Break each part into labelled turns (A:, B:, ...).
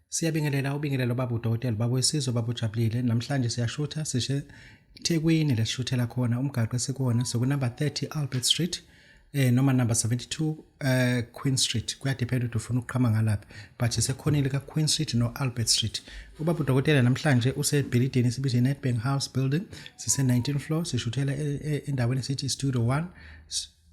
A: Siyabingelela ubingelelo baba udokotela baba wesizwe baba ujabulile. Namhlanje siyashutha sishe Thekwini lesishuthela khona umgaqo esikuwona sokunumber 30 Albert Street noma number 72 Queen Street. Kuyadepend ukuthi ufuna ukuqhama ngalaphi, but sisekhonile ka Queen Street no Albert Street. Ubaba udokotela namhlanje usebhilidini esibizwa Nedbank House Building, sise 19 floor, sishuthela endaweni esithi Studio 1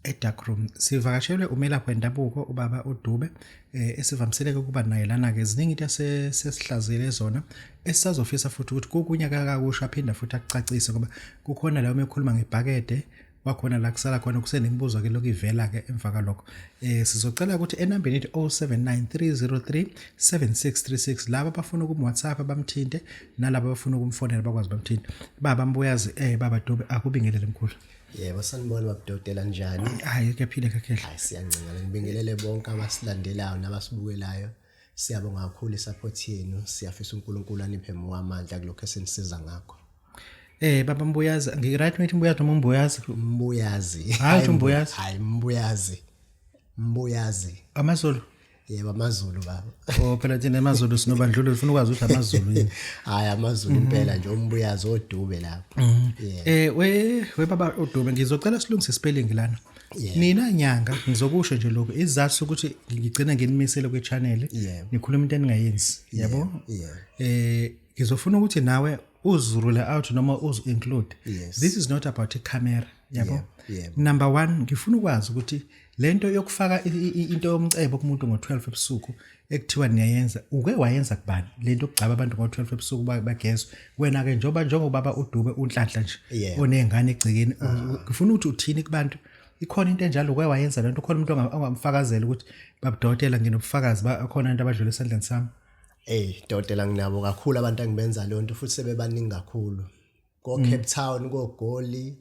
A: edark room. Sivakashelwe umelaphi wendabuko ubaba uDube, esivamiseleke ukuba naye lana ke. Ziningi into sesihlazile zona esisazofisa futhi ukuthi kokunye akakakusho aphinda futhi akucacise, ngoba kukhona la uma ekhuluma ngebhakede wakhona la kusala khona kusenemibuzo ke lokhu ivela ke emva kalokho. Sizocela ukuthi enambeni ethi 0793037636 laba abafuna ukum WhatsApp bamthinte, nalaba abafuna ukumfonela bakwazi bamthinte. Baba Mbuyazi, baba Dube, akubingelele mkhulu.
B: Yebo, sanibona babudokotela, njani?
A: Hayi, kuyaphila kakhehla.
B: Hayi, siyancenga, ngibingelele bonke abasilandelayo nabasibukelayo. Siyabonga kakhulu isupport yenu. Siyafisa uNkulunkulu aniphe more amandla kulokho esinisiza ngakho.
A: Baba Mbuyazi, ngi right ngithi Mbuyazi noma Mbuyazi?
B: Mbuyazi.
A: Hayi, Mbuyazi.
B: Hayi, Mbuyazi. Mbuyazi.
A: AmaZulu.
B: Yebo, amaZulu baba.
A: Oh, phela thina amaZulu sinobandlululo, ufuna ukwazi ukuthi amaZulu yini.
B: Hayi, amaZulu impela nje, uMbuyazi oDube lapho.
A: Yeah. We baba uDube, ngizocela silungise spelling lana. Nina nyanga ngizokusho nje lokho isizathu sokuthi ngigcina nginimisele kwi channel, nikhuluma into eningayenzi, yabo? Ngizofuna ukuthi nawe uzirule out noma uzi include. This is not about a camera, yabo? Number 1, ngifuna ukwazi ukuthi lento yokufaka into yomcebo kumuntu ngo12 ebusuku ekuthiwa niyayenza, uke wayenza kubani lento yokugcaba abantu ngo12 ebusuku bagezwe? Wena ke njengoba njengobaba uDube unhlanhla nje onezingane egcekeni, ngifuna ukuthi uthini kubantu? Ikhona into enjalo, uke wayenza lento? Ukhona umuntu ongamfakazela ukuthi babudokotela nginobufakazi bakhona into abadlula esandleni sami?
B: Dokotela, nginabo kakhulu abantu engibenza lonto, futhi sebebaningi kakhulu ko Cape Town, ko Goli,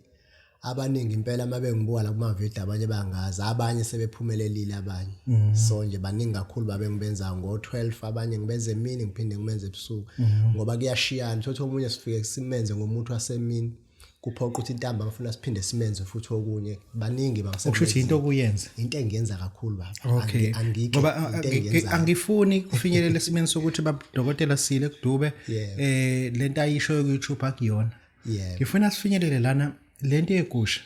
B: abaningi impela. Uma bengibuka la kuma video, abanye bangazi, abanye sebephumelelile abanye. So nje baningi kakhulu babe ngibenza ngo12, abanye ngibenze emini, ngiphinde ngimenze ebusuku, ngoba kuyashiyana. Thothi omunye sifike simenze ngomuntu wasemini, kuphoqa ukuthi intamba ngifuna siphinde simenze futhi okunye. Baningi.
A: Okusho ukuthi into okuyenza.
B: Into engiyenza kakhulu baba.
A: Okay, ngoba angifuni kufinyelela esimeni sokuthi babudokotela sile kudube lento ayisho ku YouTube akuyona. Ngifuna sifinyelele lana lento yegusha.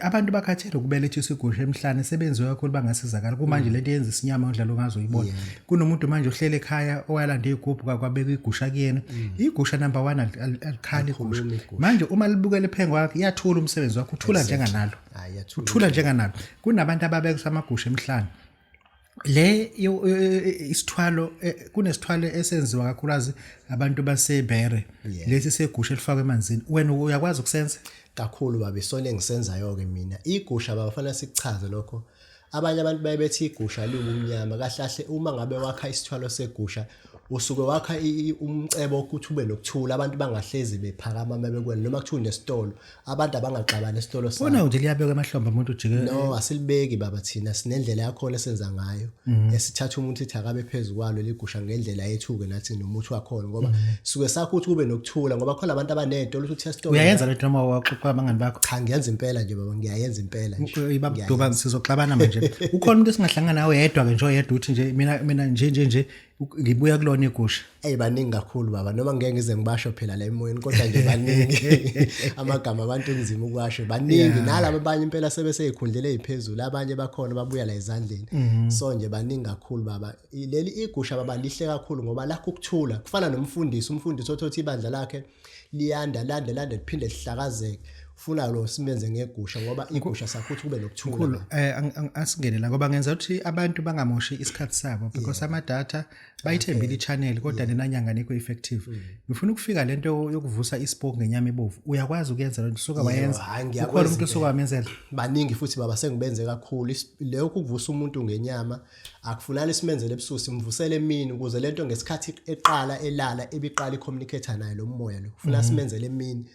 A: Abantu bakhathele ukubeletha isigusha emhlane, sebenziwe kakhulu bangasizakala. Kumanje lento yenza isinyama ondlala ongaze uyibona. Kunomuntu manje ohlele ekhaya owalanda igubhu kwabeka igusha kuyena. Igusha number 1 alikhali igusha. Manje uma libukela iphengo wakhe iyathula, umsebenzi wakhe uthula njenganalo. Uthula njenganalo. Kunabantu ababeka amagusha emhlane. Le isithwalo, kunesithwalo esenziwa kakhulukazi abantu basebere, lesi segusha elifakwe emanzini. Wena uyakwazi ukusenza?
B: Kakhulu baba, isona engisenzayo ke mina. Igusha baba, fanele sikuchaze lokho. Abanye abantu baye bethi igusha liwumnyama. Kahle kahle, uma ngabe wakha isithwalo segusha, usuke wakha umcebo ukuthi ube nokuthula, abantu bangahlezi bephakama bebekwena, noma kuthiwa unesitolo, abantu abangaxabani esitolo
A: sakho. Bona nje liyabekwa emahlombe umuntu ujike.
B: No, asilibeki baba, thina sinendlela yakhona esenza ngayo, esithatha umuntu ithi akabe phezu kwalo ligusha ngendlela yethu-ke nathi nomuthi wakhona, ngoba suke sakho ukuthi kube nokuthula, ngoba khona abantu abaney'tolo ukuthi esitolo.
A: Uyayenza lento noma waxoxa abangani bakho?
B: Cha, ngiyenza impela nje baba, ngiyayenza impela nje.
A: Babuduba, sizoxabana manje. Ukhona umuntu esingahlangana nawe yedwa ke nje, oyedwa, uthi nje mina nje ngibuya kulona igusha?
B: Ey, baningi kakhulu baba, noma ngeke ngize ngibasho phela la emoyeni, kodwa nje baningi amagama abantu kunzima ukuwasho. Baningi nalabo abanye impela sebeseyikhundlele eziphezulu, abanye bakhona babuya la ezandleni. So nje baningi kakhulu baba. Leli igusha baba lihle kakhulu ngoba lakho ukuthula, kufana nomfundisi, umfundisi othothi ibandla lakhe liyanda landa landa liphinde lihlakazeke, ufuna lo simenze ngegusha, ngoba igusha sakho ukuthi kube nokuthula.
A: Mkhulu, asingene la ngoba ngenza ukuthi abantu bangamoshi isikhathi sabo, because ama data bayithembile i-channel, kodwa nena nyanga nikho effective. Ngifuna ukufika lento yokuvusa ispoki ngenyama ebovu. Uyakwazi ukuyenza lento? Suka wayenza?
B: Hhayi, ngiyakwazi
A: Ukhona umuntu
B: impela.
A: osuka wamenzela?
B: Baningi futhi baba, sengibenze kakhulu. Lokhu kuvusa umuntu ngenyama akufunani simenzele ebusuku, simvusele emini, ukuze lento ngesikhathi eqala elala ebiqala i-communicate naye lo moya lo. Kufuna simenzele emini,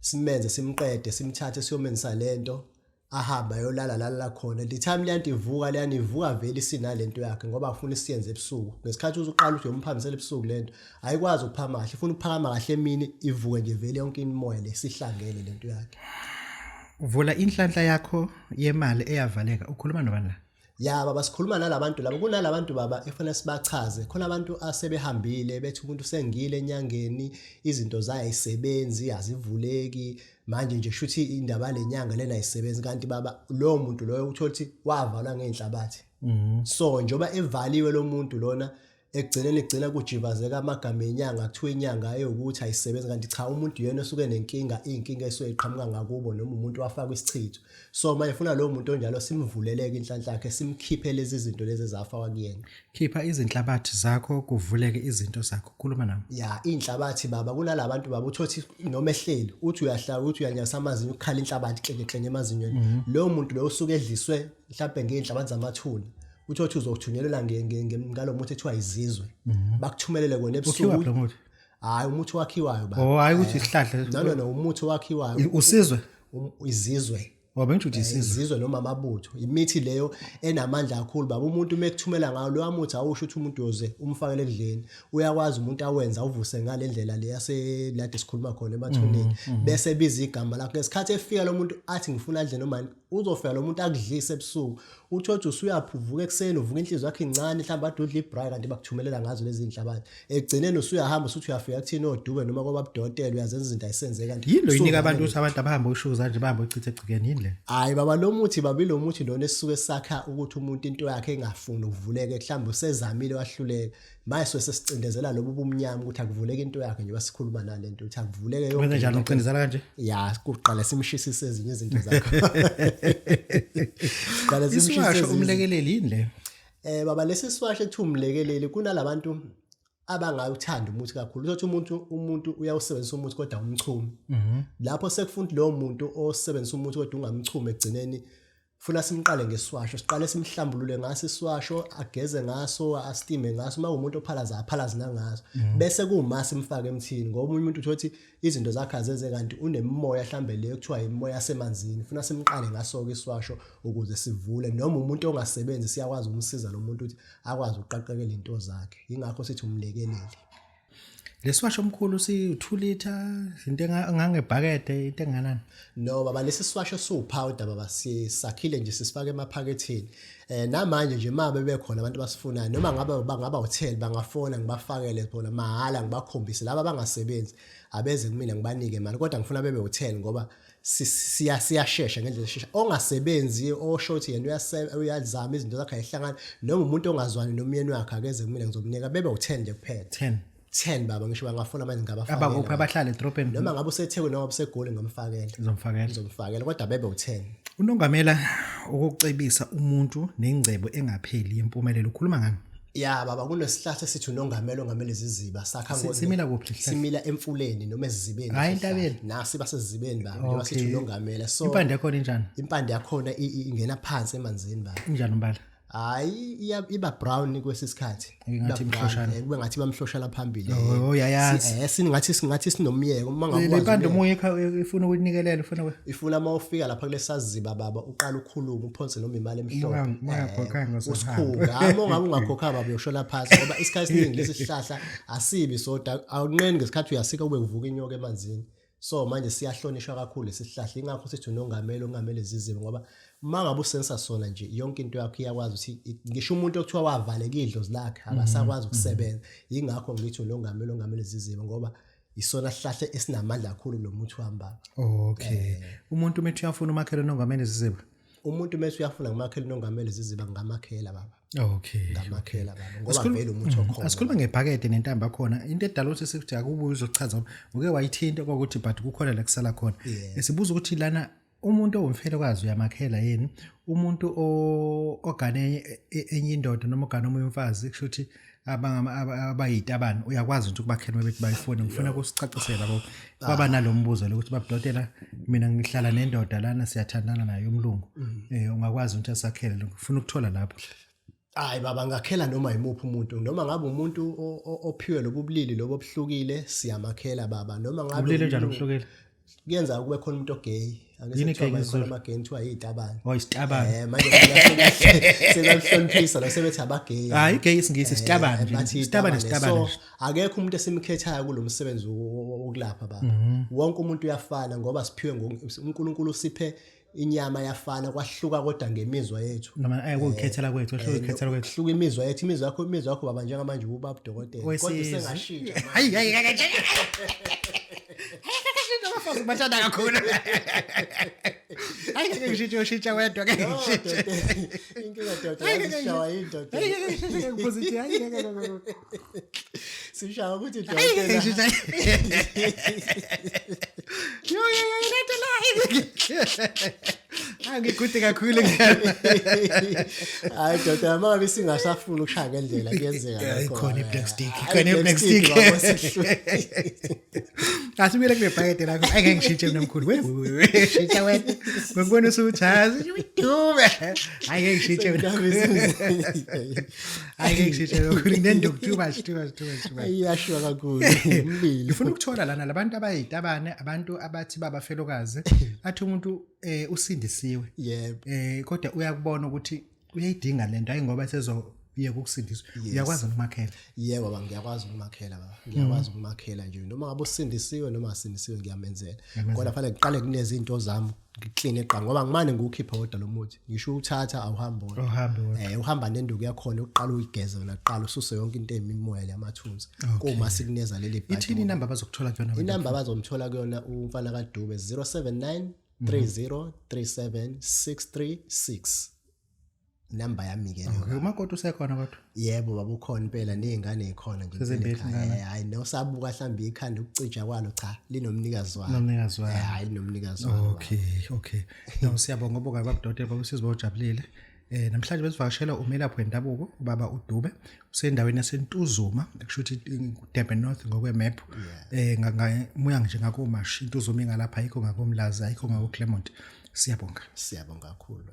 B: simenze simqede, simthathe siyomenzisa lento, ahambe ayolala lala khona. The time leyanto ivuka, leyani ivuka vele isinalento yakhe, ngoba afuna isiyenze ebusuku. Ngesikhathi uzuqala ukuthi uyomphambisela ebusuku, lento ayikwazi ukuphakama kahle. Ifuna ukuphakama kahle emini, ivuke nje vele yonke imimoya le sihlangene lento yakhe.
A: Vula inhlanhla yakho yemali eyavaleka. Ukhuluma nobani la?
B: Ya baba, sikhuluma nalabantu laba, kunalabantu baba efanele sibachaze. Khona abantu asebehambile bethi umuntu sengile enyangeni, izinto zayo ayisebenzi, azivuleki. Manje nje shuthi indaba lenyanga lena ayisebenzi, kanti baba lowo muntu loyo uthola ukuthi wavalwa ngey'nhlabathi. So njengoba evaliwe lo muntu lona, ekugcineni kugcina kujivazeka amagama enyanga, kuthiwa inyanga ewukuthi ayisebenzi, kanti cha, umuntu yena osuke nenkinga, iy'nkinga esuke iqhamuka ngakubo, noma umuntu wafakwa isichitho. So manje funa lowo muntu onjalo simvuleleke inhlanhla yakhe, simkhiphe lezi zinto lezi ezafakwa kuyena.
A: Khipha izinhlabathi zakho, kuvuleke izinto zakho. Khuluma nami.
B: Ya, iy'nhlabathi baba, kunalabantu baba uthothi noma ehleli uthi uyahlala, uthi uyanyasa amazinyo, ukukhala inhlabathi klenye klenye emazinyweni. Lowo muntu loyo usuke edliswe mhlawumbe ngey'nhlabathi zamathuna. Uthi uzothunyelelwa ngalo muthi ethiwa izizwe, bakuthumelele kona
A: Ukhiwa
B: ebusuku.
A: lo muthi?
B: Hayi, umuthi wakhiwayo baba.
A: Oh, hayi ukuthi isihlahla.
B: No, no, no, umuthi wakhiwayo.
A: Usizwe?
B: Izizwe.
A: Oh, bengisho ukuthi isizwe.
B: Izizwe noma amabutho, imithi leyo enamandla kakhulu baba. Umuntu uma ekuthumela ngawo loya muthi, awusho ukuthi umuntu uyoze umfakele ekudleni, uyakwazi umuntu awenza awuvuse ngale ndlela le yase lade sikhuluma khona emathuneni, bese ebiza igama lakho. Ngesikhathi efika lo muntu athi ngifuna adle noma yini, uzofika lo muntu akudlise ebusuku. Uthole ukuthi usuyaphuvuka ekuseni, uvuka inhliziyo yakho incane, mhlawumbe ade udla ibrayi, kanti bakuthumelela ngazo lezi zinhlabathi. Ekugcineni usuyahamba, usuthi uyafika kuthini odube noma kwababudokotela, uyazenza izinto ayisenzeki, kanti
A: Yini lo inika abantu ukuthi abantu abahambe ushuza nje, bahambe uchithe egcikeni, yini le?
B: Hayi baba, lo muthi baba, ilo muthi lona esisuke sakha ukuthi umuntu into yakhe engafuni ukuvuleka, mhlawumbe usezamile wahluleka. Manje suke sesicindezela lobu bumnyama ukuthi akuvuleke into yakhe, njengoba sikhuluma nalento ukuthi akuvuleke yonke
A: Wenze njani?
B: Into.
A: Ucindezela kanje?
B: Ya, kuqala simshisise ezinye izinto zakho, qala simshisise
A: Isiwasho
B: ezinye.
A: Umlekeleli, yini le?
B: Baba, lesi siwasho ekuthiwa umlekeleli, kunalabantu abangawuthanda umuthi kakhulu. Uzothi umuntu uyawusebenzisa umuthi kodwa umchumi. Lapho sekufuna lowo muntu osebenzisa umuthi kodwa ungamchumi, egcineni funa simqale ngesiwasho, siqale simhlambulule ngaso isiwasho, ageze ngaso, astime ngaso. Uma umuntu ophalaza, aphalaze nangaso, bese kuwuma simfake emthini, ngoba omunye umuntu uthothi izinto zakhe azenze kanti unemimoya mhlambe leyo kuthiwa imimoya yasemanzini. Funa simqale ngaso-ke isiwasho ukuze sivule. Noma umuntu ongasebenzi, siyakwazi ukumsiza lo muntu ukuthi akwazi ukuqaqekela into zakhe. Yingakho sithi umlekeleli.
A: Lesiwasho omkhulu si-2 liter, into engangebhakede, into enganani?
B: No baba, lesi siwasho siwupowder baba, sisakhile nje, sisifake emaphaketheni. Namanje nje mabe bekhona abantu abasifunayo, noma ngabe bangaba hotel, bangafona ngibafakele bona mahala, ngibakhombise. Laba abangasebenzi abeze kumina ngibanike imali, kodwa ngifuna bebe hotel ngoba siyashesha ngendlela eshesha. Ongasebenzi, osho ukuthi yena uyazama izinto zakhe ayihlangana, noma umuntu ongazwani nomyeni wakhe, akeze kumina ngizomnika, bebe u10 nje kuphela.
A: 10?
B: 10 baba, ngisho bangafona manje ngabafakela.
A: Abakuphi? Abahlala edrobheni?
B: Noma ngabe useThekwini noma useGoli, ngamfakela.
A: Uzomfakela?
B: Ngizomfakela, kodwa bebe u10.
A: Unongamela ukucebisa umuntu nengcebo engapheli yempumelelo, ukhuluma ngani?
B: Ya baba, kunesihlahla esithi unongamela, ongamela iziziba, sakha
A: Simila kuphi lesihlahla?
B: Simila emfuleni noma ezizibeni.
A: Hhayi,
B: lesi sihlahla.
A: entabeni?
B: Nasi basezizibeni baba, njengoba sithi unongamela, so
A: Impande yakhona injani?
B: Impande yakhona ingena phansi emanzini baba.
A: Injani umbala?
B: Hayi, iba brown kwesisikhathi.
A: Ingathi
B: Iba brown,
A: imhloshana.
B: Kube ngathi bamhloshana phambili.
A: Oh, uyayazi.
B: Singathi sinomyeko uma
A: Le
B: ngakwazi.
A: mpande omunye ifuna ukunikelela, ifuna
B: Ifuna uma ufika lapha kulesaziba baba, uqala ukhuluma, uphonse noma imali emhlophe.
A: Uma ungakhokhanga uzohamba.
B: Usikhunga. Hayi, uma ungabe ungakhokhanga baba, uyoshona phansi, ngoba isikhathi esiningi lesi sihlahla asibi sodwa, awunqeni ngesikhathi uyasika kube kuvuka inyoka emanzini. So manje siyahlonishwa kakhulu lesi sihlahla, ingakho sithi unongamela, ongamele iziziba, ngoba uma ngabe usensa sona nje, yonke into yakho iyakwazi ukuthi ngisho umuntu okuthiwa wavaleka idlozi lakhe akasakwazi ukusebenza. Yingakho ngithi unongamela, ongamele iziziba, ngoba isona sihlahla esinamandla kakhulu kulo muthi wami baba.
A: Okay, umuntu uma ethi uyafuna umakhelo nongamela iziziba?
B: Umuntu mase uyafuna ngumakhela unongamela iziziba, ngamakhela baba. Ngamakhela baba, ngoba vele umuthi okhona.
A: Asikhuluma ngebhakede nentambo yakhona. Into edala ukuthi sithi akubuye uzochaza, uke wayithinta kokuthi but kukhona la kusala khona. Sibuza ukuthi lana umuntu owumfelokazi uyamakhela yini? Umuntu ogane enye indoda noma ogane omunye umfazi, kusho ukuthi abayitabani, uyakwazi ukuthi ukubakhela uma bethi bayifuna? Ngifuna ukusicacisela bo baba nalo mbuzo lokuthi, babudokotela, mina ngihlala nendoda lana, siyathandana naye umlungu, ungakwazi ukuthi asakhele lo? Ngifuna ukuthola lapho.
B: Hayi baba, ngakhela noma yimuphi umuntu, noma ngabe umuntu ophiwe lobu bulili lobo obuhlukile, siyamakhela baba, noma ngabe
A: Ubulili njalo
B: umlungu.
A: Obuhlukile?
B: Kuyenza kube khona umuntu ogay.
A: Yini gay
B: Kuthiwa
A: ngesiZulu?
B: ama-gay kuthiwa yitabane.
A: Oh, isitabane.
B: Manje sebahloniphisa la, sebethi abagay.
A: Hayi, gay isiNgisi, isitabane nje.
B: Bathi
A: Isitabane,
B: itabane.
A: isitabane.
B: So akekho umuntu esimkhethayo kulo msebenzi wokulapha baba. Wonke umuntu uyafana, ngoba siphiwe uNkulunkulu usiphe. Inyama yafana, kwahluka kodwa ngemizwa yethu.
A: Noma kuyikhethela kwethu, hluka ikhethela kwethu.
B: Hluka imizwa yethu, imizwa yakho baba, njengamanje ubaba udokotela, kodwa
A: Wesizwe.
B: usengashintsha manje.
A: Hayi hayi hayi. Abafazi bathanda kakhulu. Hayi, ngeke ngishintshe, ushintsha wedwa, ngeke
B: No,
A: ngishintshe.
B: dokotela, inkinga dokotela,
A: Hayi, ngeke
B: sishawa yini dokotela?
A: Hayi, ngeke ngishintshe, ngiphuzile. Hayi, ngeke ngeke.
B: Sishawa ukuthi
A: Hayi, ngeke
B: dokotela.
A: ngishintshe. Yo yo yo, lento la. Hayi, ngikude kakhulu ngeke.
B: Hayi dokotela, uma ngabe singasafuni ukushaya ngendlela, kuyenzeka
A: Yeah,
B: lokho,
A: ikhona
B: baba.
A: i-black stick,
B: Hayi,
A: ikhona i-black stick.
B: baba, sihlule.
A: Asibuyele kule bhakede lakho. Hayi, ngeke ngishintshe mina mkhulu. We we, we, shintsha wena. Ngikubona usuthazi. Udume. Hayi, ngeke ngishintshe mina. Hayi, ngeke ngishintshe mkhulu. Nginenduku too much, too much, too much, too much.
B: Iyashiwa kakhulu umlilo.
A: Ngifuna ukuthola lana labantu abayitabane, abantu abathi babafelokazi, athi umuntu usindisiwe. Kodwa uyakubona ukuthi uyayidinga lento, hayi ngoba sezoyeka ukusindiswa. Uyakwazi ukumakhela?
B: Yebo baba, ngiyakwazi ukumakhela baba, ngiyakwazi ukumakhela nje, noma ngabe usindisiwe noma asindisiwe, ngiyamenzela, kodwa fanele ngiqale kunezinto zami, ngikline eqala, ngoba ngimane ngiwukhipha wodwa lo muthi, ngisho uthatha awuhambi wodwa.
A: Awuhambi wodwa.
B: Uhamba nenduku yakhona, uqala uyigeze wena kuqala, ususe yonke into emimoya lamathunzi kuma sikuneza leli bhadi.
A: Ithini inamba abazokuthola kuyona wena?
B: Inamba abazomthola kuyona umfana kaDube, 079 30 37 636, namba yami ke leyo.
A: Okay, umakoti usekhona kodwa?
B: Yebo baba, ukhona impela, nezingane zikhona nje impela
A: Sezimbili
B: ekhaya.
A: ingane.
B: Hayi, nosabuka mhlawumbe ikhanda ukucija kwalo, cha, linomnikazi walo.
A: Nomnikazi walo.
B: Hayi, linomnikazi walo.
A: Okay. No, siyabonga obuka baba Dokotela, baba usizwe ojabulile. Namhlanje besivakashela umelaphi wendabuko ubaba uDube, usendaweni yaseNtuzuma, kusho ukuthi Durban North ngokwe map. Ngamuya nje ngakomashi, iNtuzuma ingalapha, ayikho ngakoMlazi, ayikho ngako Claremont. Siyabonga.
B: Siyabonga kakhulu.